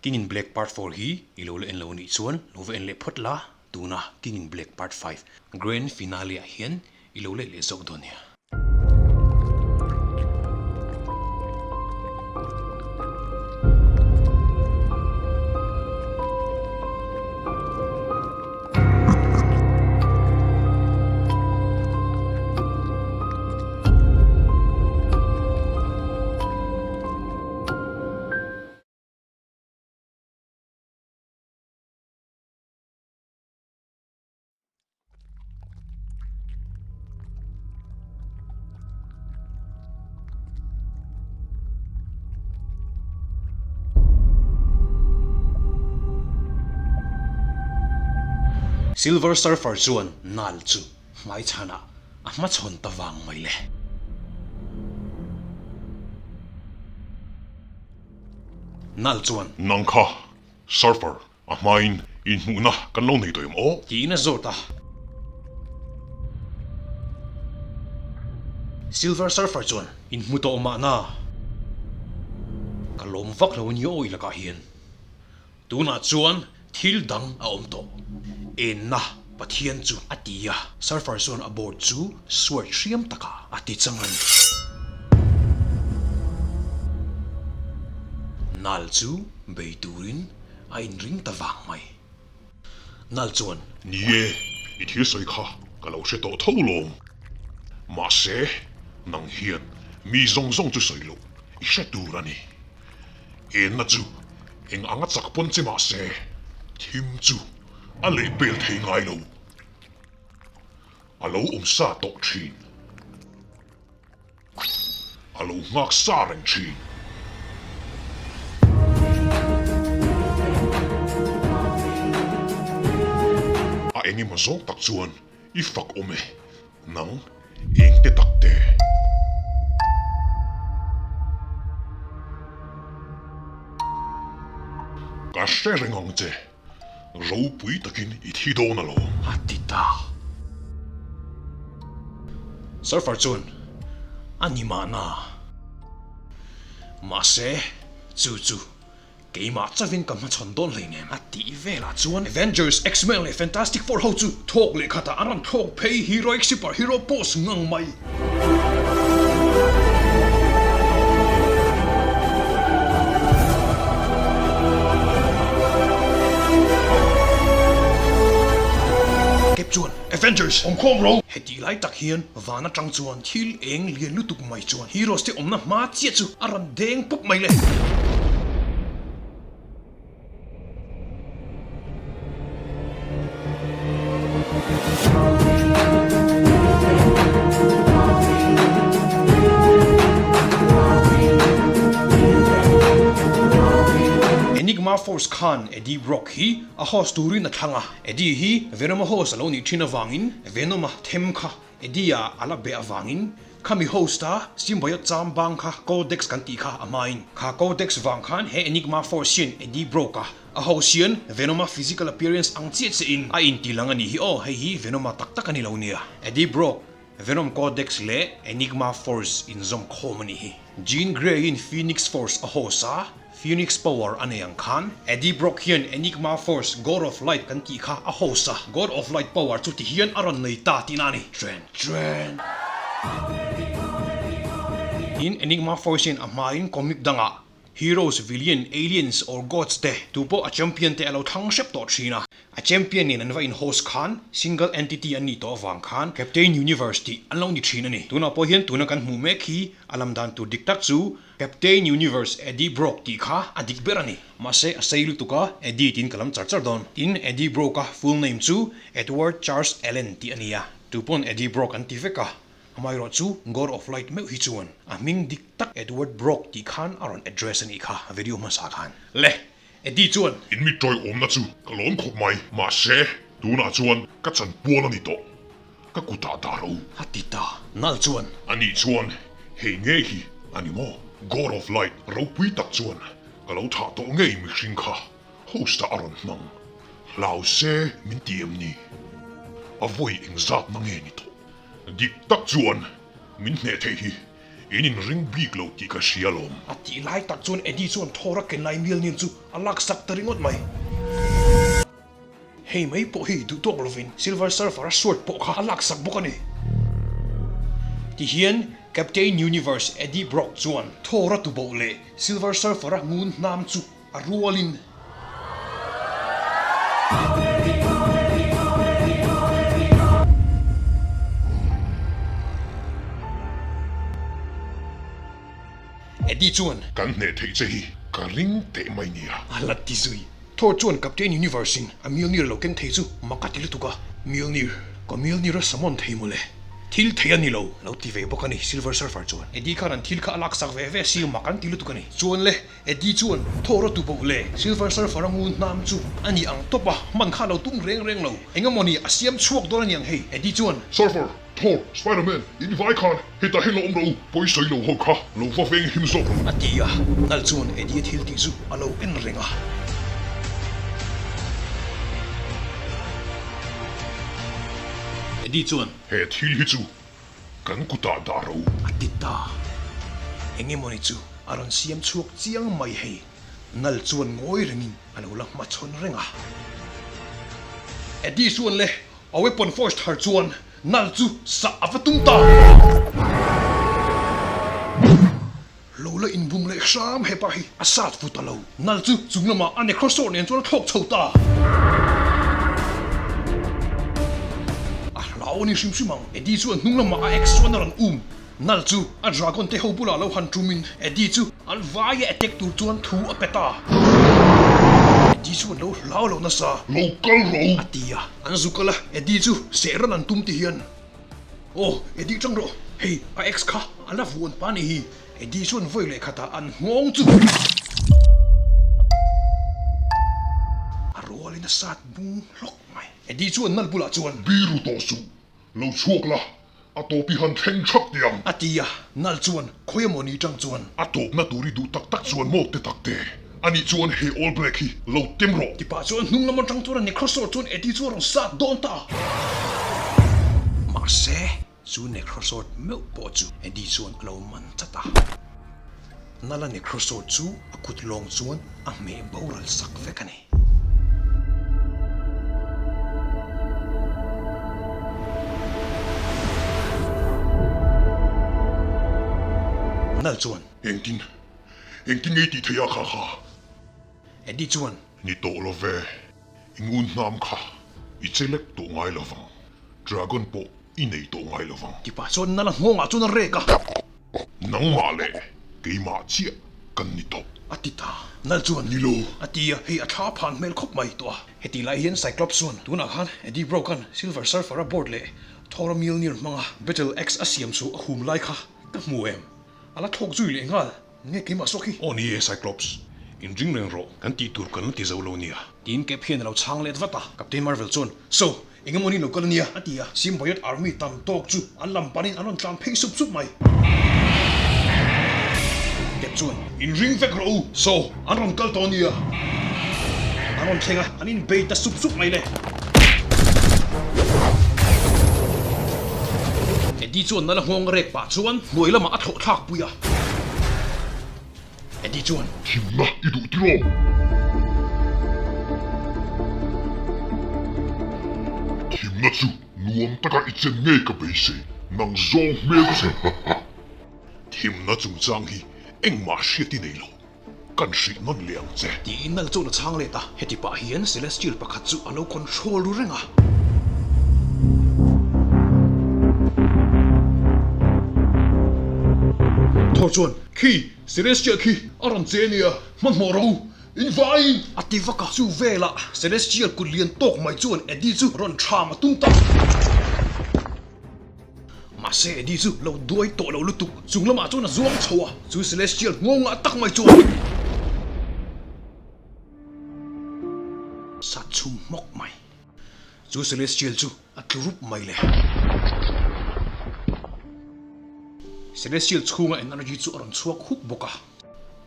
King in Black Part 4 hi i lo la en lo anih chuan lo va en leh phawt la, tuna King in Black Part 5 Grand Finale ah hian i lo let leh zawk dawn nia. Silver Surfer chuan nal chu hmaichhanah a hmachhawn ta vang mai le. Nal chuan. Nang kha, Surfer, a hmain inhmuhna kan lo nei tawh em aw? Tiin a zawt a. Silver Surfer chuan. Inhmu tawh mahna, ka lawm vak lo a nia aw i lakah hian. Tunah chuan thil dang a awm tawh. Enna Pathian chu a ti a. Surfer chuan a board chu sword hriam takah a ti chang a ni. Nal chu bei turin a inring ta vang mai. Nal chuan. Ni e, i thil sawi kha ka lo hre tawh tho lawm. Mahse, nang hian mi zawng zawng chu sawi loh i hre tur a ni. Enna chu eng anga chak pawn che mah se, thim chu a lehpel thei ngai lo. A lo awm sa tawh thin. A lo nghak sa reng thin. A engemaw zawng tak chuan i fak awm e. Nang eng te tak te. Ka hre reng ang che, ropui takin i thi dawn alawm. A ti ta. Surfer chuan a ni mahna. Mahse, chu chu Keimah chauhin ka hmachhawn dawn hleinem a tih velah chuan Avengers, X-Men leh Fantastic Four ho chu thawk leh khatah an rawn thlawk phei heroic super hero pose ngang mai. Cap chuan Avengers awmkhawm ro! Hetih lai tak hian van atang chuan thil eng lian lutuk mai chuan heroes te awmna hma chiah chu a rawn deng pup mai le. Enigma Force khan Eddie Brock hi a host turin a thlang a, Eddie hi Venom-a host a lo nih thin avangin Venom-a them kha Eddie-a a la beh avangin khami host-a symbiote cham bang kha Codex kan tih kha a hmain. Kha Codex vang khan he Enigma Force hian Eddie Brock-a a host hian Venom-a physical appearance ang chiah chiahin a intilang a nih hi aw, hei hi Venom-a tak tak a ni lo nia. Eddie Brock, Venom Codex leh Enigma Force inzawm khawm a nih hi. Jean Grey-in Phoenix Force a host a, Phoenix Power a nei ang khan Eddie Brock hian Enigma Force, God of Light kan tih kha a host a, God of Light power chu ti hian a rawn nei ta tihna a ni. Tren tren. Tin, Enigma Force hian a hmain comic dangah Heroes, Villain, Aliens or Gods te tu pawh a champion te a lo thlang hrep tawh thin a. A champion nen an va in host khan single entity an nih tawh avang khan Captain Universe tih an lo ni thin a ni. Tunah pawh hian tuna kan hmuh mek hi a lam dan tur dik tak chu Captain Universe Eddie Brock tih kha a dik ber a ni. Mahse a sei lutuk a, Eddie tiin ka lam char char dawn. Tin, Eddie Brock-a full name chu Edward Charles Allen tih a ni a, tupawn Eddie Brock an ti vek a. Amaherawh chu God of Light meuh hi chuan a hming dik tak Edward Brock tih khan a rawn address a nih kha video hmasa khan. Le! Eddie chuan. In mi tawiawmna chu ka lawm khawp mai. Mahse, tunah chuan ka chanpual a ni tawh. Ka kutah dah ro. A ti ta. Nal chuan. Anih chuan hei ngei hi a ni maw? God of Light ropui tak chuan ka lo thah tawh ngei mihring kha host ah a rawn hmang. Hlau se min ti em ni? A vawi engzat na nge ni tawh? Dik tak chuan min hneh theih hi. In inring bik lo tih ka hria alawm. A tih lai tak chuan Eddie chuan Thor a ken lai Mjolnir chu a laksak ta ringawt mai. Hei mai pawh hi duh tawk lovin Silver Surfer a sword pawh kha a laksak bawk a ni. Tihian Captain Universe Eddie Brock chuan Thor a tuboh leh Silver Surfer a ngun hnam chu a rualin. Eddie chuan. Kan hneh theih che hi ka ring teh mai nia. A la ti zui. Thor chuan Captain Universe in a Mjolnir lo keng thei chu mak a ti lutuk a, Mjolnir, ka Mjolnir a summon thei mawle. Thil thei a ni lo, lo ti ve bawk a ni Silver Surfer chuan. Eddie khan an thil kha a laksak ve ve si mak an ti lutuk a ni. Chuan le, Eddie chuan Thor a tu boh le Silver Surfer a ngun hnam chu a ni ang tawp a, hman kha a lo tum reng reng lo. Engemawni a siam chhuak dawn a ni ang hei, Eddie chuan. Surfer, Thor, Spiderman, in vai khan hetah hian lo awm rawh u, pawi sawi lo ho kha lo va veng him zawk rawh u. A ti a, Nal chuan Eddie thil tih chu a lo en reng a. Eddie chuan. He thil hi chu kan kutah dah rawh u. A ti ta. Engemawni chu a rawn siam chhuak chiang mai hei. Nal chuan ngawi rengin a lo la hmachhawn reng a. Eddie chuan le A weapon force thar chuan nal chu sah a va tum ta. Lo la inbum leh hram hepa hi a sat vu ta lo. Nal chu chung lamah a necrosword nen chuan a thlawk chho ta. A hlau a ni hrim hrim ang. Eddie chuan hnung lamah a axe chuan a rawn um. Nal chu a dragon te ho bulah lo han ṭumin Eddie chu an vaia attack tur chuan thu a pe ta. Eddie chu an lo hlau lo nasa. Lo kal rawh u! A ti a, an zu kal a, Eddie chu seh ran an tum ti hian, Aw, Eddie ṭang rawh, hei a ex kha a la vuan pa ni hi. Eddie chuan vawi leh khatah an nghawng chu a rualin a sat bung hlawk mai. Eddie chuan Nal bulah chuan. Biru tawh suh, lo chhuak la, A tawp i han thleng thap teh ang. A ti a, Nal chuan khawi emaw ni tang chuan. A tawpna tur i duh tak tak chuan maw te tak te, ani chuan he All Black hi lo tem rawh. Ti pah chuan hnung lam atang chuan a Necrosword chuan Eddie chu a rawn sat dawn ta. Mahse, chu Necrosword meuh pawh chu Eddie chuan a lo man chat a. Nala Necrosword chu a kut lawng chuan a hmeh boral sak vek a ni. Nal chuan. Engtin, engtin nge i tih theih a kha kha? Eddie chuan. Ni tawh lo ve, i ngun hnam kha i che lek tawh ngai lo vang, Dragon pawh i nei tawh ngai lo vang. Ti pah chuan Nala nghawngah chuan a rek a. Nangmah leh keimah chiah kan ni tawh. A ti ta. Nal chuan. Ni lo. A ti a, hei a thla phan hmel khawp mai tawh a. Heti lai hian Cyclops chuan tunah khan Eddie Brock-a'n Silver Surfer-a board leh Thor-a Mjolnir hmanga Battle Axe a siam chu a hum lai kha ka hmu em? A la thlawk zui leh nghal. Nge keimah zawk hi? Aw ni e Cyclops, inring reng rawh, kan tih tur kan la ti zo lo nia. Tiin Cap hian a lo chhang let vat a. Captain Marvel chuan, So, eng emaw ni lo kal ania? a ti a. Symbiote Army tam tawk chu an lam panin an rawn tlan phei sup sup mai. Cap chuan, Inring vek rawh u, so, an rawn kal tawh ania. An rawn thleng a, an inbei ta sup sup mai le. Eddie chuan nala nghawng rek pah chuan hnuai lamah a thlawh thlak pui a. Eddie chuan. Thimna i duh tiraw? Thimna chu nuam taka i chen ngei ka beisei, nang zawng hmel che. Thimna chungchang hi engmah hriat i nei lo. Kan hrilh nawn leh ang che. Tiin Nal chuan a chhang let a, heti pah hian Celestial pakhat chu a lo control ru reng a. Thor chuan, Khi, Celestial khi a rawn che ania, hmanhmawh rawh u, in vaiin! A ti vak a, chu velah Celestial kut lian tawk mai chuan Eddie chu rawn ṭham a tum ta. Mahse Eddie chu lo duai tawh lo lutuk, chung lamah chuan a zuang chho a, chu Celestial nghawngah tak mai chuan sat chhum hmawk mai. Chu Celestial chu a tlu rup mai le. Celestial chhunga energy chu a rawn chhuak huk bawk a.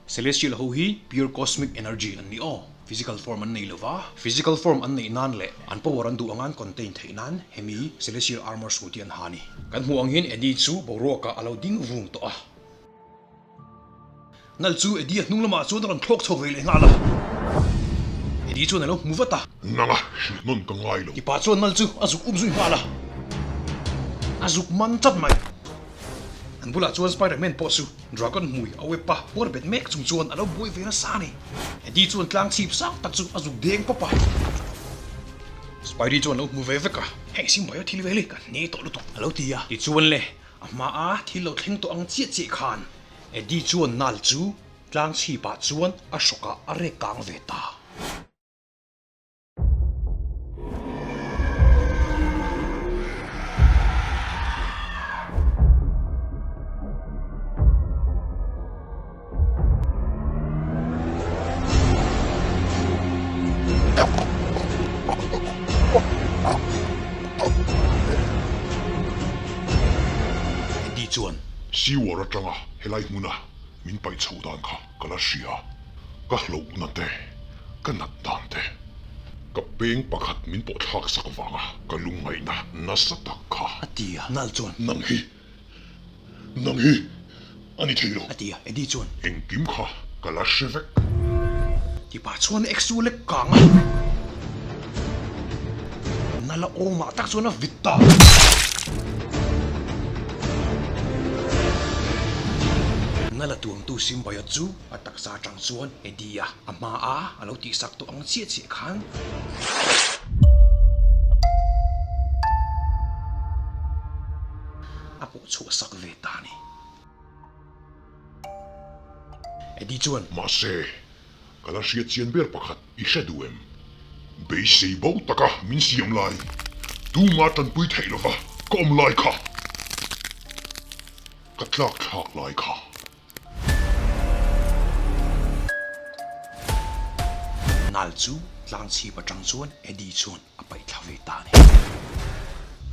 Celestial ho hi pure cosmic energy an ni aw. Physical form an nei lo va, physical form an neih nan leh an power an duh anga an contain theih nan hemi celestial armor suit hi an ha a ni. Kan hmuh ang hian Eddie chu boruakah a lo ding vung tawh a. Nal chu Eddie-a hnung lamah chuan a rawn thlawk chho ve leh nghal a. Eddie chuan a lo hmu vat a. Nanga hrilh nawn ka ngai lo. Tipa chuan Nal chu a zuk um zui nghal a. A zuk man chat mai. An bulah chuan Spiderman pawh chu Dragon hmui a web a puar bet mek chung chuan a lo buai ve nasa a ni. Eddie chuan tlang chhip sang tak chu a zuk deng pawp a. Spidey chuan a lo hmu ve vek a. Hei Simbaia thil vel hi ka hne tawh lutuk a lo ti a. Tichuan le, a hmaa thil lo thleng tawh ang chiah chiah khan Eddie chuan nal chu tlang chhipah chuan a hrawkah a rek kang ve ta. Eddie chuan. Seawar atanga helai hmuna min paih chhoh dan kha ka la hria. Ka hlauhna te, ka nat dan te, ka peng pakhat min pawh thlak sak vanga ka lungngaihna nasa tak kha. A ti a, Nal chuan. Nang hi Nang hi a ni thei lo. A ti a, Eddie chuan. Engkim kha ka la hre vek. Ti pah chuan X chu lek kang a. Nala awmah tak chuan a vit ta. Nala tuamtu Simbaia chu a taksa atang chuan Eddie-a a hma a a lo tihsak tawh ang chiah chiah khan. A pawh chhuah sak ve ta a ni. Eddie chuan. Mahse, ka la hriat chian ber pakhat i hre duh em? Beisei bo taka min siam lai, tuma tanpui theih lova ka awm lai kha, ka tlak thlak lai kha. Nal chu tlang chhip atang chuan Eddie chuan a paih thla ve ta a ni.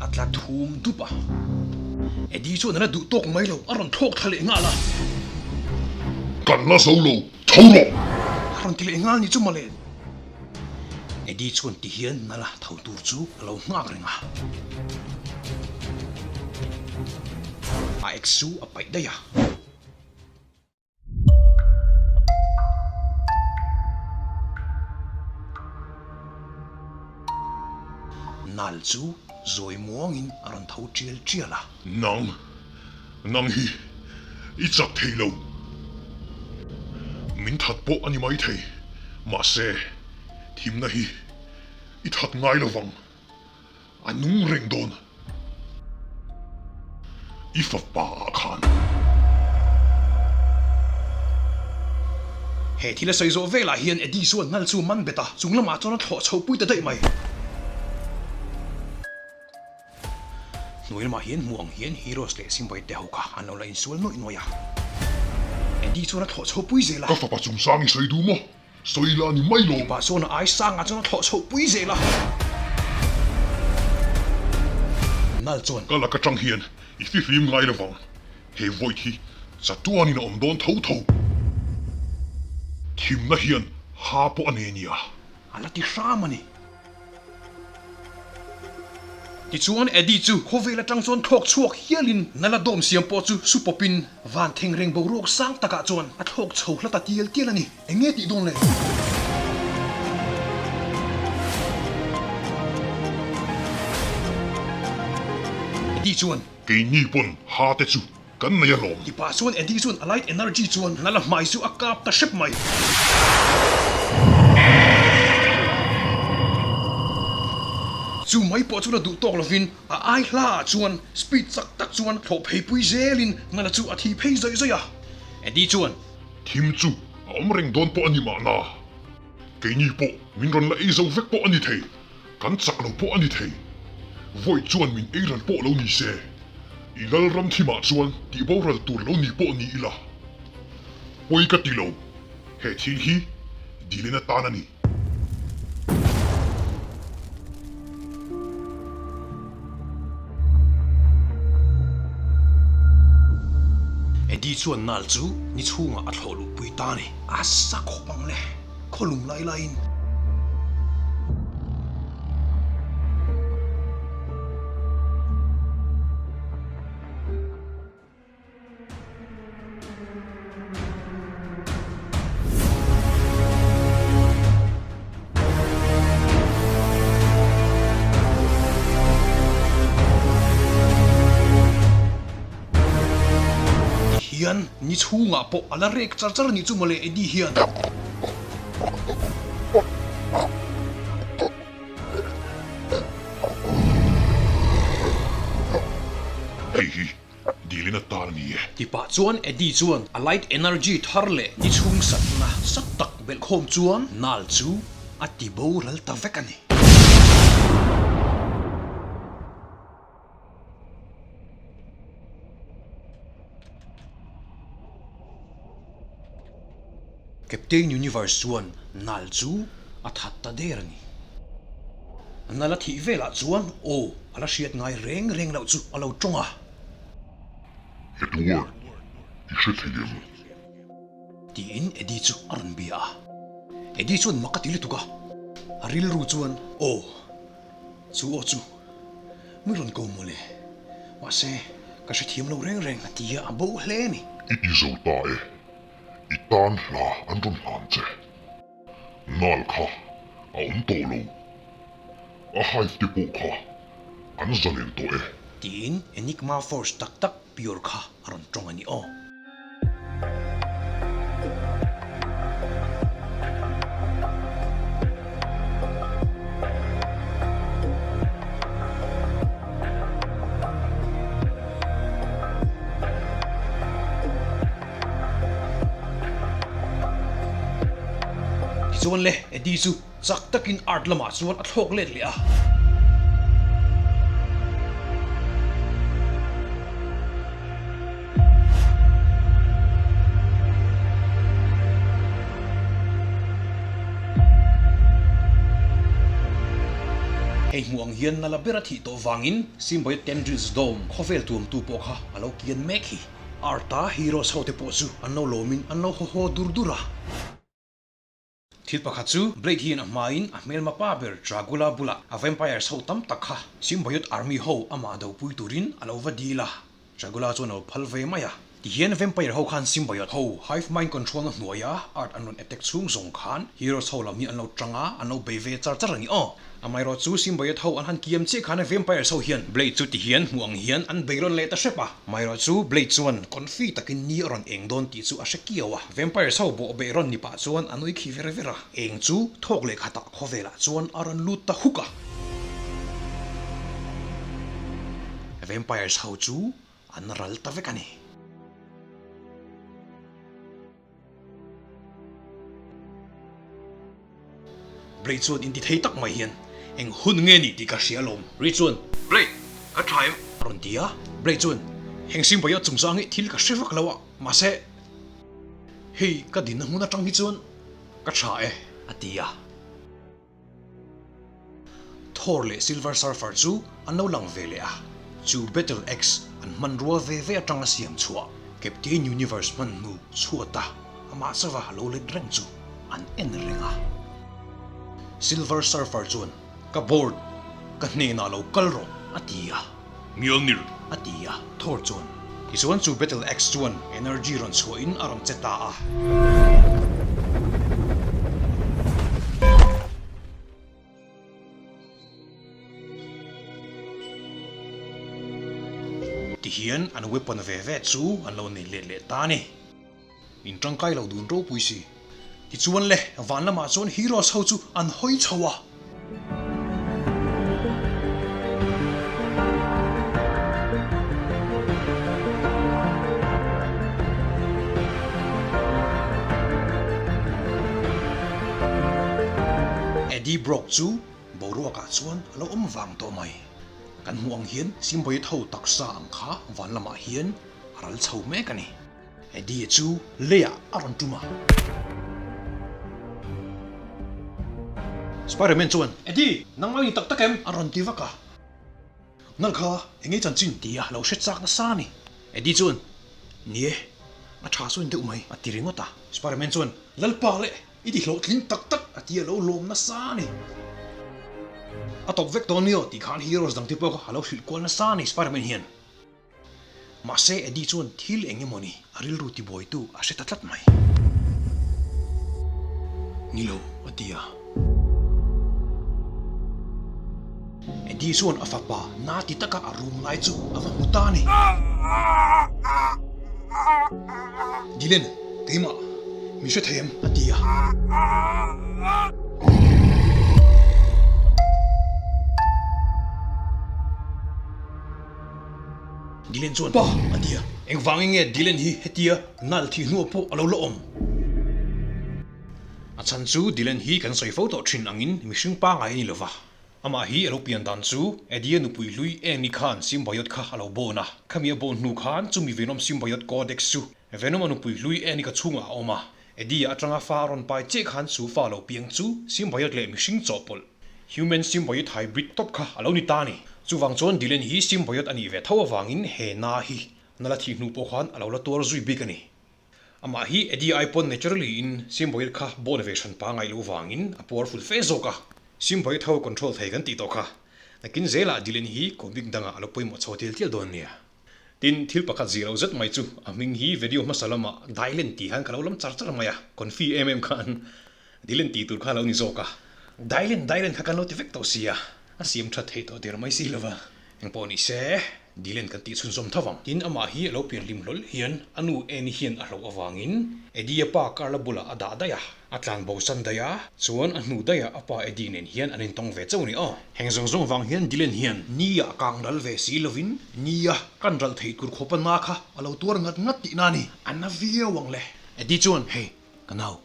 A tla thum dup a. Eddie chuan a la duh tawk mai lo, a rawn thlawk thla leh nghal a. Kan la zo lo, tho rawh! A rawn ti leh nghal ni chu mawle. Eddie chuan ti hian nala tho tur chu a lo nghak reng a. A ex chu a paih daih a. Nal chu zawi muangin a rawn tho tial tial a. Nang, nang hi i chak thei lo. Min that pawh a ni mai thei, mahse thimna hi i that ngai lovang. A nung reng dawn. I fapa ah khan. He thil a sawi zawh velah hian Eddie chuan ngal chu man bet a, chung lamah chuan a thlawh chho pui ta daih mai. Hnuai lamah hian hmuh ang hian Heroes leh Simbai te ho kha an lo la insual nuaih nuaih a. Eddie chuan a thlawh chho pui zel a. Ka fapa chungchang i sawi duh maw? Sawi la ni mai lo. Mipa chuan a ai sangah chuan a thlawh chhoh pui zel a. Nal chuan. Ka lak atang hian i fihlim ngai lovang. He void hi chatuanin a awm dawn tho tho. Thimna hian ha pawh a nei nia. A la ti hram a ni. Tichuan Eddie chu khawvel atang chuan thlawk chhuak hialin nala dawm siam pawh chu su pawpin van thengreng boruak sang takah chuan a thlawk chho hla ta tial tial a ni. Eng nge tih dawn le? Eddie chuan. Keini pawn ha te chu Kan nei alawm. Ti pah chuan Eddie chuan a light energy chuan nala hmai chu a kap ta hrep mai. Chu mai pawh chu la duh tawk lovin a ai hla ah chuan speed chak tak chuan thlawh phei pui zelin nala chu a thi phei zawih zawih a. Eddie chuan. Thim chu a awm reng dawn pawh a ni mahna. Keini pawh min rawn la ei zo vek pawh a ni thei. Kan chak lo pawh a ni thei. Vawi chuan min ei ral pawh lo ni se, i lalram thimah chuan tih boral tur lo ni pawh ni ila. Pawi ka ti lo, he thil hi dilin atan a ni. Eddie chuan nal chu ni chhungah a thlawh luh pui ta a ni. A sa khawp ang le. Khawlum lai laiin. Ni chhungah pawh a la rek char char a nih chu mawle Eddie hian. Hei hi dilin a tar a ni e. Ti pah chuan Eddie chuan a light energy thar leh ni chhung satna sat tak belhkhawm chuan nal chu a ti boral ta vek a ni. Captain Universe chuan nal chu a that ta der a ni. Nal a thih velah chuan aw a la hriat ngai reng reng loh chu a lo tawng a. Edward, i hre thei em? Tiin Eddie chu a rawn bia a. Eddie chuan mak a ti lutuk a, a rilru chuan aw chu aw chu Mi rawn ko maw le? Mahse, ka hrethiam lo reng reng a ti a, a bo hle a ni. I ti zo ta e, i tan hla an rawn hlan che. Nal kha a awm tawh lo, a hive te pawh kha an zalen tawh e. Tiin Enigma Force tak tak Pure kha a rawn tawng a ni aw. Tichuan le, Eddie chu Chak takin art lamah chuan a thlawk let leh a. Hei hmuh ang hian nala ber a thih tawh vangin Symbiote Tendrils Dome khawvel tuamtu pawh kha a lo kian mek hi. Art-a heroes hote pawh chu an lo lawmin an lo haw haw dur dur a. Thil pakhat chu Blade hian a hmain a hmelma pa ber Dracula bulah a vampires ho tam tak kha Symbiote army ho amah dopui turin a lo va dil a, Dracula chuan a lo phal ve mai a. Tihian vampire ho khan Symbiote ho hive mind control na hnuaia Earth an rawn attack chhung zawng khan heroes ho lam hi an lo tang a, an lo bei ve char char a ni aw. Amaherawh chu Symbiote ho an han kiam chiah khan vampires ho hian Blade chu tihian hmuh ang hian an bei rawn leh ta hrep a. Amaherawh chu Blade chuan confi takin ni a rawn eng dawn tih chu a hre kiau a. Vampires ho bawh beh rawn ni pah chuan a nui khi ver ver a. Eng chu thawk leh khatah khawvelah chuan a rawn lut ta huk a. Vampires ho chu an ral ta vek a ni. Blade chuan inti thei tak mai hian, Eng hun nge ni tih ka hria alawm. Reed chuan, Blade, ka tha em? A rawn ti a. Blade chuan, Heng Simbaia chungchang hi thil ka hre vak lo a, mahse, hei ka dinna hmun atang hi chuan ka tha e, a ti a. Thor leh Silver Surfer chu an lo lang ve leh a, chu Battle Axe an hmanrua ve ve atanga siam chhuah Captain Universe hman hnu chhuata amah chauha lo let reng chu an en reng a. Silver Surfer chuan, Ka board, ka hnenah lo kal rawh, a ti a. Mjolnir, a ti a, Thor chuan. Tichuan chu Battle Axe chuan energy rawn chhuahin a rawn che ta a. Tihian an weapon ve ve chu an lo nei let leh ta a ni. In tangkai lo dun ropui si. Tichuan le, van lamah chuan heroes ho chu an hawi chho a. Eddie Brock chu boruakah chuan a lo awm vang tawh mai. Kan hmuh ang hian Symbiote ho taksa ang kha van lamah hian a ral chho mek a ni. Eddie chu leiah a rawn tum a. Spiderman chuan, Eddie, nangmah i ni tak tak em? A rawn ti vak a. Nal kha eng nge chanchin? Tia lo hre chak nasa a ni. Eddie chuan, Ni e, a tha sawn deuh mai, a ti ringawt a. Spiderman chuan, Lalpa leh, i ti hlawhtling tak tak, a ti a lo lawm nasa a ni. A tawp vek dawn nia tih khan heroes dangte pawh kha a lo hrilh kual nasa a ni Spiderman hian. Mahse Eddie chuan thil eng emaw ni a rilru tibuaitu a hre ta tlat mai. Ni lo, a ti a. Eddie chuan a fapa na ti taka a rum lai chu a va hmu ta a ni. Dylan, keimah, min hre thei em? a ti a. Dylan chuan, Pa! a ti a. Engvangin nge Dylan hi hetia nal thih hnuah pawh a lo la awm? A chhan chu Dylan hi kan sawi fo tawh thin angin mihring pangai a ni lova. Amah hi a lo pian dan chu Eddie-a nupui hlui Annie khan symbiote kha a lo bawn a. Khami a bawn hnu khan chumi Venom symbiote codex chu Venom-a nupui hlui Annie ka chhungah a awm a. Eddie-a atanga fa a rawn pai chiah khan chu fa lo piang chu symbiote leh mihring chawhpawlh, human symbiote hybrid, tawp kha a lo ni ta a ni. Chuvang chuan Dylan hi symbiote a nih ve tho avangin he na hi na la thih hnu pawh khan a lo la tuar zui bik a ni. Amah hi Eddie ai pawn naturally in Symbiote kha bawn ve hran pangai loh vangin a powerful fe zawk a, Symbiote ho control thei kan tih tawh kha. Nakin zelah Dylan hi comic dangah a lo pawimawh chho tial tial dawn nia. Tin, thil pakhat zir lo zet mai chu a hming hi video hmasa lamah Dylan tih khan ka lo lam char char mai a, confi em em khan Dylan tih tur kha a lo ni zawk a. Dylan Dylan kha kan lo ti vek tawh sia, a siam that thei tawh der mai si lova. Engpawh ni se, Dylan kan tih chhunzawm tho vang. Tin, amah hi a lo pian hlim hlawl hian a nu Annie hian a hlauh avangin Eddie-a pa Carla bulah a dah daih a, a tlan bo san daih a, chuan a hnu daihah a pa Eddie nen hian an intawng ve chauh a ni aw. Heng zawng zawng vang hian Dylan hian ni ah kang ral ve si lovin ni a kan ral theih tur khawpa na kha a lo tuar ngat ngat tihna a ni. A na viau ang le. Eddie chuan, Hey, ka nau.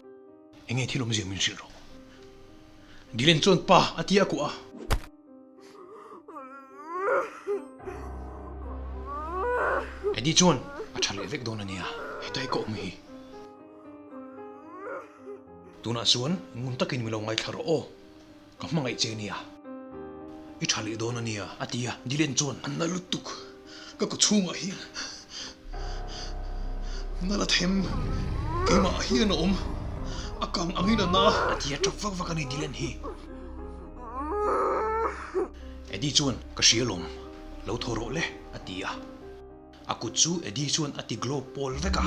Enge thil awmzia min hrilh rawh. Dylan chuan pa a ti a kuah a. Eddie chuan a tha leh vek dawn a nia, hetai ka awm hi. Tunah chuan ngun takin mi lo ngaithla rawh aw, ka hmangaih che nia. I tha leh dawn a nia, a ti a, Dylan chuan a na lutuk, ka kaw chhungah hian na la them, keimah ah hian a awm, a kang angin a na, a ti a, tap vak vak a ni Dylan hi. Eddie chuan, Ka hria lawm, lo thaw rawh le, a ti a. A kut chu Eddie chuan a ti glow pawl vek a.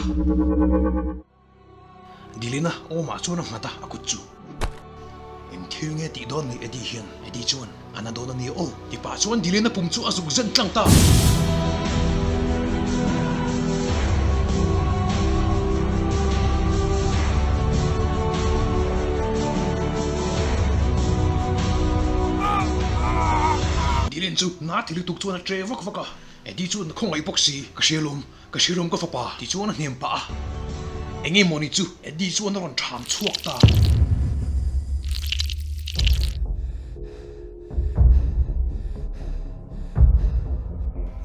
Dilina awmah chuan a nghat a, a kut chu. Eng thil nge tih dawn ni Eddie hian? Eddie chuan, A na dawn a nia aw, ti pah chuan Dilina pum chu a zuk zen tlang ta. Dylan chu na ti lutuk chuan a tre vak vak a, Eddie chuan khawngaih bawk si, Ka hria lawm, ka hria lawm ka fapa ti chuan a hnem pah a. Enge mawni chu Eddie chuan a rawn ṭham chhuak ta.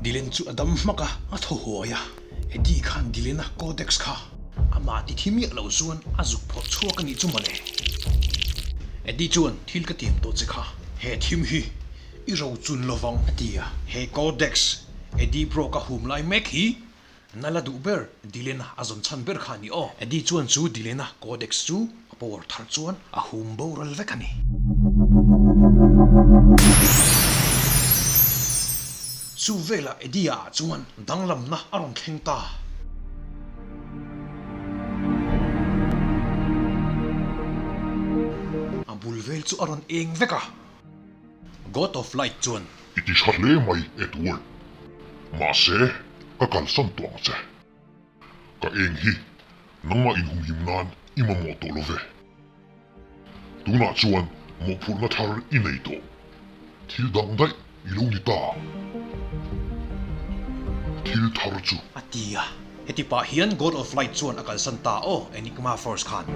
Dylan chu a dam hmak a, a thaw huai a. Eddie khan Dylan-a codex kha amah ti thi miah lo chuan a zuk phawrh chhuak a nih chu mawle. Eddie chuan thil ka tiam tawh che kha, he thim hi i ro chun lovang a ti a. He codex Eddie Brock a hum lai mek hi Na la duh ber Dylan-a a zawn chhan ber kha a ni aw. Eddie chuan chu Dylan-a codex chu a power thar chuan a hum boral vek a ni. Chu velah Eddie-a ah chuan danglamna a rawn thleng ta. A bul vel chu a rawn eng vek a. God of Light chuan. I ti tha hle mai, Edward. Mahse, ka kalsan tawh ang che. Ka eng hi nangmah inhumhim nan i mamawh tawh lo ve. Tunah chuan mawhphurhna thar i nei tawh. Thil dang daih i lo ni ta. Thil thar chu. A ti a. Heti pah hian God of Light chuan a kalsan ta aw, Enigma Force khan.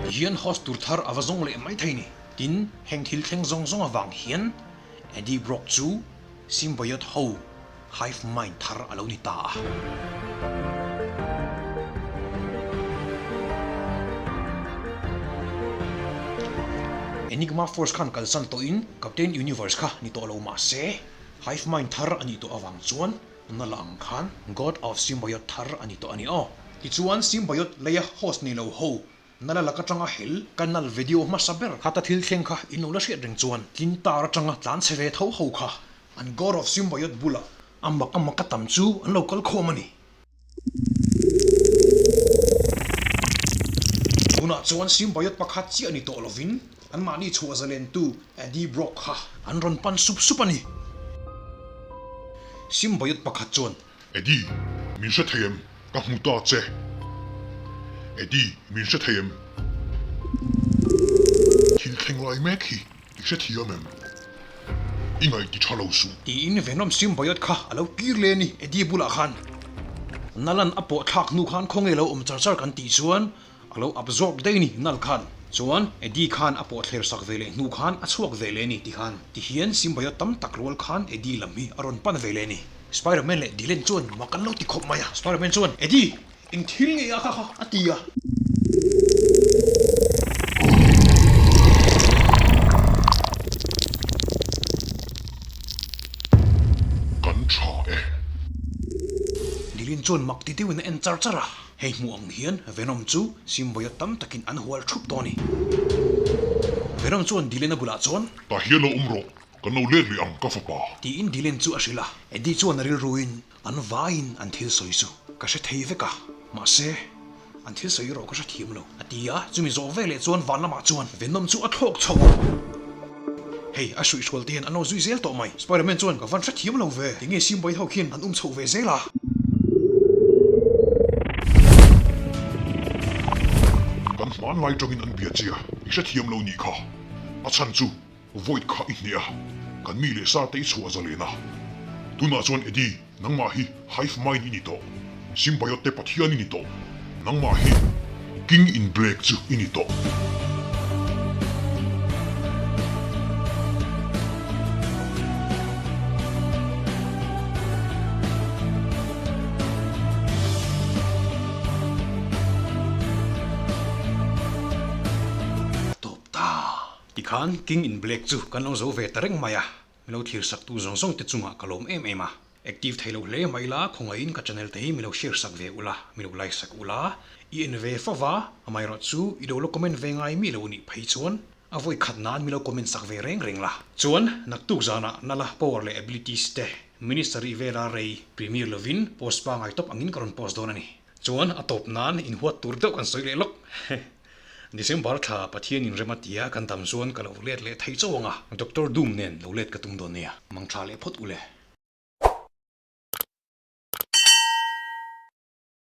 Tihian host tur thar a va zawng leh mai thei ni. Tin, heng thil thleng zawng zawng avang hian Eddie Brock chu Symbiote ho Hive Mind thar a lo ni ta a. Enigma Force khan kalsan tawhin Captain Universe kha ni tawh lo mah se, Hive Mind thar a nih tawh avang chuan na la ang khan God of Symbiote thar a ni tawh a ni aw. Tichuan Symbiote leia host nei lo ho na la lak atanga hel ka nal video hmasa ber khata thil thleng kha in lo la hriat reng chuan Tlintar atanga tlan chhe ve tho ho kha an God of Symbiote bulah a mak a mak a tam chu an lo kal khawm a ni. Tunah chuan Symbiote pakhat chiah ni tawh lovin anmahni chhuah zalentu Eddie Brock kha an rawn pan sup sup a ni. Symbiote pakhat chuan. Eddie, min hre thei em? Ka hmu ta che. Eddie, min hre thei em? Thil thleng lai mek hi i hre thiam em? I ngaih ti tha lo suh. Tiin Venom symbiote kha a lo kir leh a ni Eddie bulah khan. Nalan a pawh thlak hnu khan khawnge lo awm char char kan tih chuan A lo absorb daih ni nal khan. Chuan Eddie khan a pawh thler sak ve leh hnu khan a chhuak ve leh ni ti khan. Ti hian symbiote tam tak rual khan Eddie lam hi a rawn pan ve leh ni. Spiderman leh Dylan chuan mak an lo ti khawp mai a. Spiderman chuan, Eddie, eng thil nge a kha kha? a ti a. Kan tha e. Dylan chuan mak ti deuhin a en char char a. Hei hmuh ang hian Venom chu Symbiote tam takin an hual thup tawh a ni. Venom chuan Dylan-a bulah chuan. Tah hian lo awm rawh, kan lo let leh ang ka fapa. Tiin Dylan chu a hrilh a. Eddie chuan a rilruin an vaiin an thil sawi chu ka hre thei vek a, mahse an thil sawi erawh ka hre thiam lo, a ti a. Chumi zawh veleh chuan van lamah chuan Venom chu a thlawk chho a. Hei, a hruihhrual te hian an lo zui zel tawh mai. Spiderman chuan, Ka van hrethiam lo ve. Tinge Simbawih ho khian an um chhoh ve zel a? Kan hmanlai tangin an bia che a, i hrethiam lo nih kha. A chhan chu Void kha i hneh a, kan mi leh sa te i chhuah zalen a. Tunah chuan Eddie, Nangmah hi Hive Mind i ni tawh. Symbiote te Pathian i ni tawh. Nangmah hi King in Black chu i ni tawh. A tawp ta. Tikhan King in Black chu kan lo zo ve ta reng mai a. Mi lo thlir sak tu zawng zawng te chungah ka lawm em em a. Active thei lo hle mai la, khawngaihin ka channel te hi mi lo share sak ve ula, mi lo like sak ula, i en ve fo va, amaherawh chu i lo la comment ve ngai mi lo nih phei chuan a vawi khat nan mi lo comment sak ve reng reng la. Chuan naktuk zanah nala power leh abilities te minister ih vela rei premier lovin post pangai tawp angin ka rawn post dawn a ni. Chuan a tawp nan inhuat tur deuh kan sawi leh lawk. December thla Pathian in rem a tia kan dam chuan ka lo let leh thei chauh ang a, Doctor Doom nen lo let ka tum dawn nia. Mangtha leh phawt u le.